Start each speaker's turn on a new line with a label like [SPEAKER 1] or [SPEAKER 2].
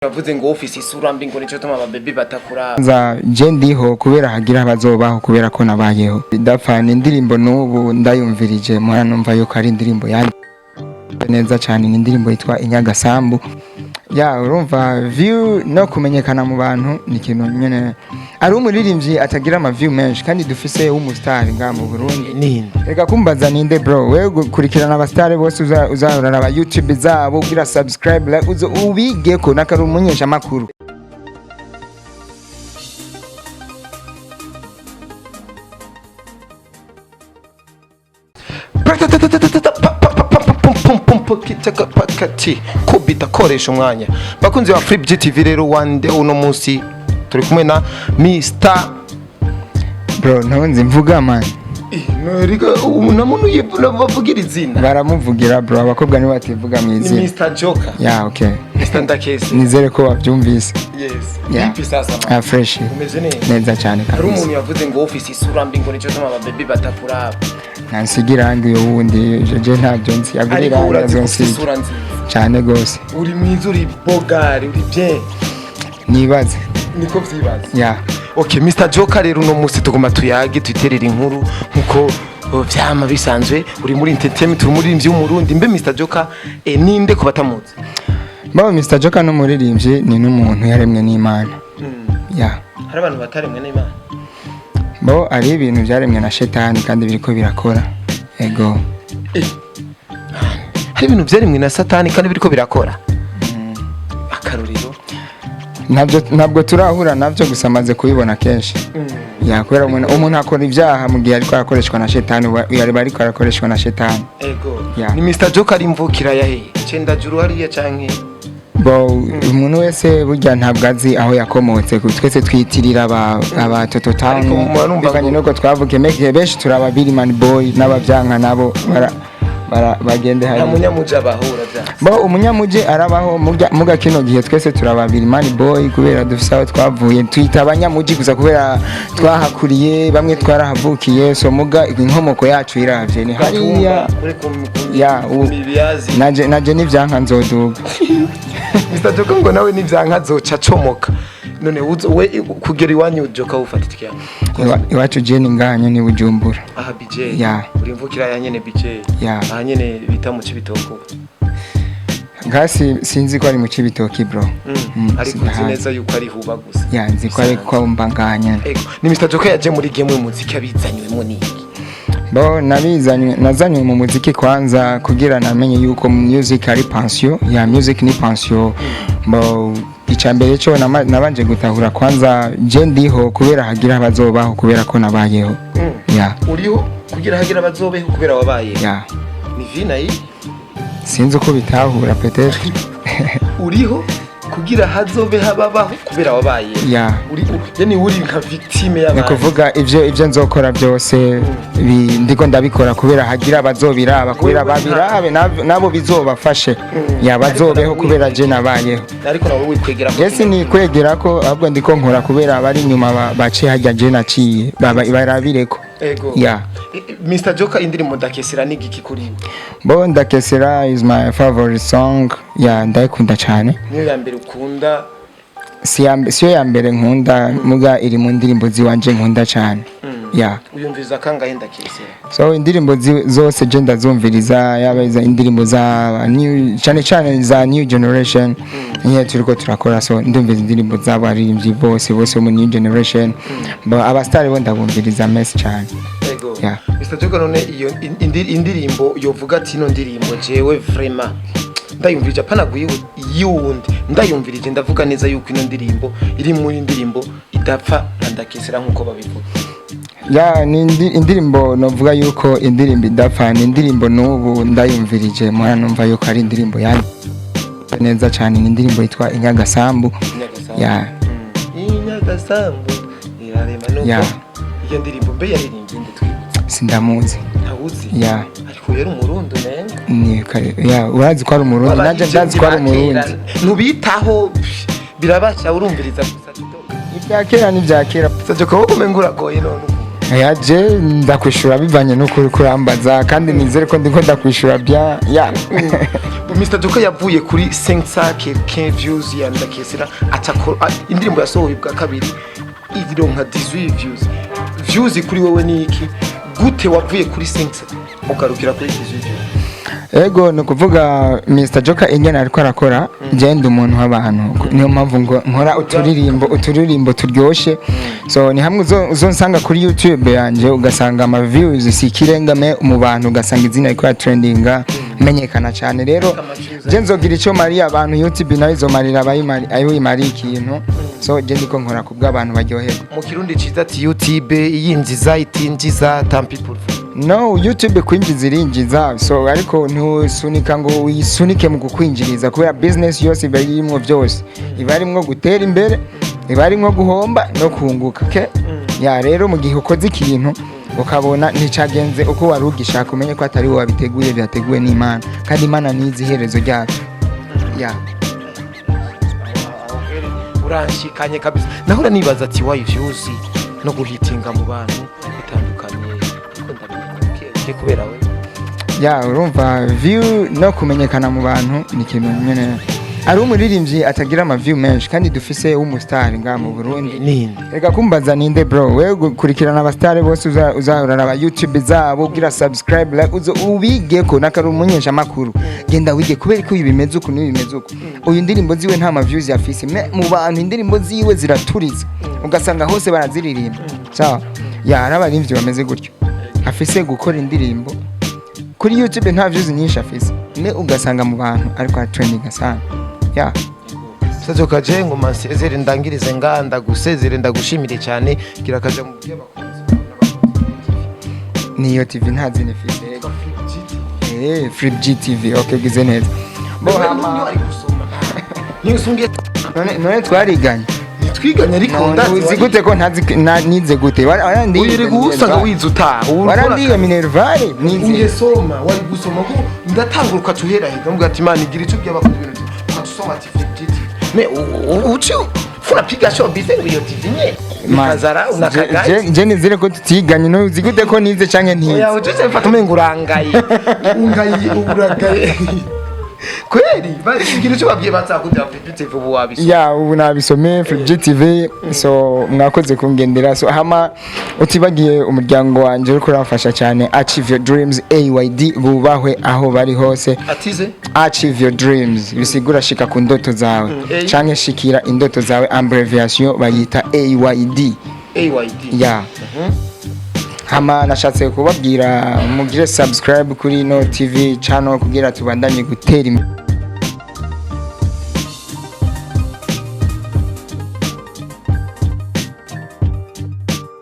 [SPEAKER 1] Yavuze ngo ufise isura mbi, ngo nico tuma ababebi batakuraba.
[SPEAKER 2] Nza je ndiho kubera hagira abazobaho kubera ko nabayeho. Idapfa ni indirimbo n'ubu ndayumvirije mpora numva yuko ari indirimbo yanjye neza cyane. Ni indirimbo yitwa Inyagasambu. Ya, urumva view no kumenyekana mu bantu ni ikintu nyene. Ari umuririmbyi atagira ama view menshi kandi dufise w'umustar ngaha mu Burundi.
[SPEAKER 1] Ninde?
[SPEAKER 2] Reka kumbaza ninde, bro. Wewe gukurikirana abastare bose, uzahorana aba YouTube zabo, ugira subscribe, like, uzo ubigeko nakari umunyesha makuru.
[SPEAKER 1] Pakati kubita koresha umwanya, bakunzi ba Free GTV. Rero wande uno munsi turi kumwe na Mr.
[SPEAKER 2] Bro, ntunzi mvuga, man.
[SPEAKER 1] Namuntu bavugira izina.
[SPEAKER 2] Baramuvugira, bro. Abakobwa nibo bativuga mu
[SPEAKER 1] Ni
[SPEAKER 2] izina.
[SPEAKER 1] Mr Joker.
[SPEAKER 2] Ya, okay.
[SPEAKER 1] Mr Ndakese.
[SPEAKER 2] Nizere ko wabyumvise.
[SPEAKER 1] Yes.
[SPEAKER 2] Yeah.
[SPEAKER 1] Vipi sasa, man?
[SPEAKER 2] Ah, fresh.
[SPEAKER 1] Umeze neza?
[SPEAKER 2] Neza cyane
[SPEAKER 1] Hari
[SPEAKER 2] kabisa.
[SPEAKER 1] umuntu yavuze ngo ufise isura mbi, ngo nico tuma ababebi batakuraba.
[SPEAKER 2] Nansiga irangi uyo wundi, je ntabyo nzi. Agura
[SPEAKER 1] Ariko
[SPEAKER 2] irangi
[SPEAKER 1] urazi ko ufise
[SPEAKER 2] azonsiga.
[SPEAKER 1] isura nziza.
[SPEAKER 2] Cyane gose.
[SPEAKER 1] Uri mwiza, uri bogari, uri bien.
[SPEAKER 2] Nibaze.
[SPEAKER 1] Niko vyibaza.
[SPEAKER 2] Ya.
[SPEAKER 1] Okay, Mr Joker, rero uno munsi tugomba tuyage, twiterere inkuru nkuko vyama bisanzwe. Uri muri entertainment, uri umuririmbyi w'Umurundi. Mbe Mr Joker ninde ku batamuzi?
[SPEAKER 2] Baba, Mr Joker n'umuririmbyi, ni n'umuntu yaremwe n'Imana. Ya.
[SPEAKER 1] Hari abantu bataremwe n'Imana?
[SPEAKER 2] Bo ari ibintu byaremwe na shetani kandi biriko birakora. Ego.
[SPEAKER 1] Hari ibintu vyaremwe na Satani kandi biriko birakora. Akarorero?
[SPEAKER 2] Ntabyo, ntabwo turahura nabyo, gusa amaze kubibona kenshi. Ya, kubera umuntu akora ibyaha mu gihe ariko arakoreshwa na shetani, yari ariko arakoreshwa na shetani.
[SPEAKER 1] Ego.
[SPEAKER 2] Yeah.
[SPEAKER 1] Ni Mr Joker ari imvukira yahe? Cenda juru hariya canke?
[SPEAKER 2] Bo, umuntu wese burya ntabwo azi aho yakomotse. Twese twiyitirira aba Toto Town.
[SPEAKER 1] Ariko murumva
[SPEAKER 2] bivanye nuko twavukiye meke, benshi turi aba Billy Boy n'abavyanka nabo bagende
[SPEAKER 1] Nta
[SPEAKER 2] hariya.
[SPEAKER 1] munyamuja bahura vya?
[SPEAKER 2] Bo, umunyamuji arabaho. Muga kino gihe twese turaba Billy Boy kubera dufise aho twavuye. Twita abanyamuji gusa kubera twahakuriye, bamwe twarahavukiye. So muga inkomoko yacu iravye ni hariya.
[SPEAKER 1] Kuri
[SPEAKER 2] Ya,
[SPEAKER 1] mibiyazi.
[SPEAKER 2] Naje n'ivyanka nzoduga.
[SPEAKER 1] Mr Joker ngo nawe nivyanka azoca acomoka. None we kugera iwanyu, Joker, ufata itike?
[SPEAKER 2] Iwacu je ni ngaha ni Bujumbura.
[SPEAKER 1] Aha BJ?
[SPEAKER 2] Ya.
[SPEAKER 1] Uri imvukira ya nyene BJ?
[SPEAKER 2] Ya.
[SPEAKER 1] Aha nyene bita mu Cibitoke?
[SPEAKER 2] Ngasi sinzi ko ari mu Cibitoki, bro.
[SPEAKER 1] Ariko uzi
[SPEAKER 2] Sindahazi.
[SPEAKER 1] neza yuko ari huba gusa?
[SPEAKER 2] Ya, nzi ko ari ko mba ngaha nyene.
[SPEAKER 1] Ego. Ni Mr Joker yaje muri game y'umuziki abizanywemo niki?
[SPEAKER 2] Bo, nabizanywe, nazanywe mu muziki kwanza kugira namenye yuko music ari passion. Ya, music ni passion. Bo, icambere cyo nabanje gutahura kwanza je ndiho kubera hagira abazobaho kubera ko nabayeho. Ya.
[SPEAKER 1] Uriho kugira hagira abazobeho kubera wabaye?
[SPEAKER 2] Ya.
[SPEAKER 1] Ni vina yi.
[SPEAKER 2] Sinzi uko bitahura, peut-être.
[SPEAKER 1] Uriho kugira hazobe hababaho kubera wabaye?
[SPEAKER 2] Ya.
[SPEAKER 1] Uri, yani uri nka victime
[SPEAKER 2] Ni
[SPEAKER 1] y'abandi.
[SPEAKER 2] kuvuga ivyo nzokora byose ndiko ndabikora kubera hagira abazobiraba, kubera
[SPEAKER 1] Wewe
[SPEAKER 2] babirabe nabo bizobafashe. Ya, bazobeho kubera je nabayeho.
[SPEAKER 1] Ariko nawe wikwegera ko?
[SPEAKER 2] Jesi ni kwegera ko, ahubwo ndiko nkora kubera abari inyuma baciye harya je naciye barabireko.
[SPEAKER 1] Ego.
[SPEAKER 2] Ya.
[SPEAKER 1] Mr Joker, indirimbo Ndakesera ni igiki kuri we?
[SPEAKER 2] Bo, Ndakesera is my favorite song. Ya, ndayikunda cyane.
[SPEAKER 1] Niyo ya mbere ukunda?
[SPEAKER 2] Siyo ya mbere nkunda, muga iri mu ndirimbo ziwanje nkunda cyane. Ya.
[SPEAKER 1] Uyumviriza kangahe Ndakesera?
[SPEAKER 2] So indirimbo zose je ndazumviriza, yaba iza indirimbo za new, cyane cyane za new generation niyo turiko turakora. So ndumviriza indirimbo z'abo aririmbyi bose bose bo mu new generation. Bo, abastari bo ndabumviriza mesi cyane.
[SPEAKER 1] Ego.
[SPEAKER 2] Yeah.
[SPEAKER 1] Mr Joker, none iyo indirimbo yovuga ati ino ndirimbo jewe vraiment ndayumvirije, apana guyiwe yundi, ndayumvirije ndavuga neza yuko ino ndirimbo iri muri ndirimbo idapfa nka Ndakesera nkuko babivuga?
[SPEAKER 2] Ya, ni indirimbo novuga yuko indirimbo idapfa ni indirimbo n'ubu ndayumvirije mpora numva yuko ari indirimbo yanjye neza cyane. Ni indirimbo yitwa Inyagasambu.
[SPEAKER 1] Inyagasambu.
[SPEAKER 2] Ya.
[SPEAKER 1] Inyagasambu irarema nuko.
[SPEAKER 2] Yeah.
[SPEAKER 1] Iyo ndirimbo mbe yaririmbye nde, twibutse?
[SPEAKER 2] Sindamuzi.
[SPEAKER 1] Ntawuzi?
[SPEAKER 2] Ya.
[SPEAKER 1] Ariko yari Umurundi umenga.
[SPEAKER 2] Ni ya, urazi ko ari Umurundi, nanjye ndazi ko ari Umurundi.
[SPEAKER 1] Ntubitaho, birabasha, urumviriza gusa kidogo.
[SPEAKER 2] Ibya kera ni ibya kera.
[SPEAKER 1] Saje ko umenga uragoye none ubu.
[SPEAKER 2] Yaje ndakwishura bivanye n'ukuri kurambaza, kandi nizere ko ndiko ndakwishura bya ya.
[SPEAKER 1] Mr Joker yavuye kuri 500 quelque views ya Ndakesera, aca indirimbo yasohoye bwa kabiri ironka 18 views. Views kuri wewe ni iki? Gute wavuye kuri 500 ugarukira kuri 18 views?
[SPEAKER 2] Ego, ni ukuvuga Mr Joker ingene ariko arakora, genda umuntu w'abantu, niyo mpamvu ngo nkora uturirimbo turyoshe. So ni hamwe uzonsanga kuri YouTube yanje ugasanga ama views si ikirenga, me mu bantu ugasanga izina riko trendinga, menyekana cyane. Rero je nzogira icyo mariya abantu, YouTube nayo izomarira abayimari ayo imariye ikintu. So je ndiko nkora ku bw'abantu baryoherwa.
[SPEAKER 1] Mu Kirundi ciza ati YouTube yinjiza itinjiza, tant pis pour vous.
[SPEAKER 2] No, YouTube kwinjiza irinjiza. So ariko ntusunika ngo wisunike mu kukwinjiriza, kubera business yose iba irimwo byose, iba irimwo gutera imbere, iba irimwo guhomba no kunguka, okay? Ya, rero mu gihe ukoze ikintu ukabona nticagenze uko wari ugishaka, umenye ko atari wowe wabiteguye, byateguwe n'Imana, kandi Imana nizi iherezo ryabyo, ya.
[SPEAKER 1] Uranshikanye kabisa. Nahora nibaza ati why views no guhitinga mu bantu bitandukanye, ariko ndabimenya buke kubera we.
[SPEAKER 2] Ya, urumva view no kumenyekana mu bantu ni ikintu nyene. Ari umuririmbyi atagira ama view menshi kandi dufise w'umustar ngaha mu Burundi?
[SPEAKER 1] Ninde?
[SPEAKER 2] Reka kumbaza ninde, bro. Wewe gukurikirana abastare bose, uzaraba YouTube zabo, ugira subscribe, like, uzo ubigeko nakari umunyesha makuru. Genda wige kubera ko ibi bimeze uku n'ibi bimeze uku. Uyu indirimbo ziwe nta ma views yafise, me mu bantu indirimbo ziwe ziraturiza, ugasanga hose baraziririmba. Sawa, ya, hari abarimvyi bameze gutyo, afise gukora indirimbo kuri YouTube nta views nyinshi afise, me ugasanga mu bantu ariko trending sana, ya.
[SPEAKER 1] Sajoka, je ngo mansezere, ndangirize nga ndagusezere, ndagushimire cyane. Gira kaja mu by'abakunzi bawe n'abakunzi.
[SPEAKER 2] Niyo TV nta zindi ifise. Free GTV, okay, ugize neza. Bo hama
[SPEAKER 1] ari gusoma niyo usungiye.
[SPEAKER 2] None twariganye?
[SPEAKER 1] Nitwiganye, ariko
[SPEAKER 2] None
[SPEAKER 1] ndazi.
[SPEAKER 2] uzi gute ko ntazi nize gute? Warandiye
[SPEAKER 1] Uri usanga wize utaha.
[SPEAKER 2] Warandiye minerval nize.
[SPEAKER 1] Uyesoma, wari gusoma ko ndatangura ukaca uhera heza mvuga ati Imana igira icyo by'abakozi ibintu, ukaca ati Flip GTV me uci unapiga show bize ngo iyo TV nye ukazara unakagaye.
[SPEAKER 2] Je nizere ko tutiganye. No uzi gute ko nize canke ntize?
[SPEAKER 1] Oya, ujeze mfata umengo urangaye, ungaye, uragaye kweli. Bari icyo babwiye bazakugira Flip TV ubu wabisoma.
[SPEAKER 2] Ya, ubu nabisomye Flip GTV. So mwakoze kungendera. So hama utibagiye umuryango wanje uriko uramfasha cyane, Achieve Your Dreams, AYD, bubahwe aho bari hose.
[SPEAKER 1] Atize.
[SPEAKER 2] Achieve Your Dreams bisigura shika ku ndoto zawe.
[SPEAKER 1] A.
[SPEAKER 2] Canke shikira indoto zawe, abbreviation bayita AYD.
[SPEAKER 1] AYD.
[SPEAKER 2] Ya, hama nashatse kubabwira mugire subscribe kuri no TV channel kugira tubandanye gutera imbere.